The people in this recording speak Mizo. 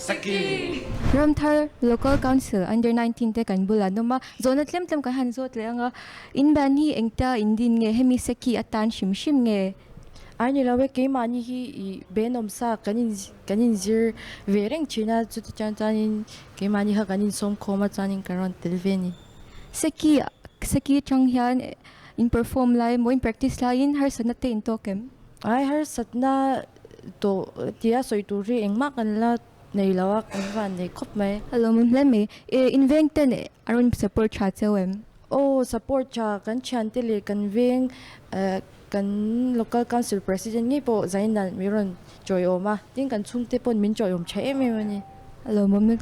Seki! Ramthar Local Council Under 19 te kan bulah an awm a, zawhna tlem tlem kan han zawt leh ang a, in band hi engtia in din nge, hemi Seki atan hrim hrim nge? Ai ni lo e, keimahni hi i benawm sa kan in kan inzir ve reng thin a, chuti chuan chuanin keimahni kha kan insawm khawm a chuanin kan rawn tel ve a ni. Seki Seki atang hian in perform lai emaw in practice laiin harsatna te in tawk em? Ai harsatna tawh tia sawi tur hi engmah kan la nei lo a, kan van nei khawp mai. A lawmawm hle mai. E in veng ten a rawn support tha cheu em? Aw support tha, kan thiante leh kan veng kan local council president ngei pawh Zainal min rawn chawiawm a, tin kan chhungte pawn min chawiawm tha em em a ni. A lawmawm.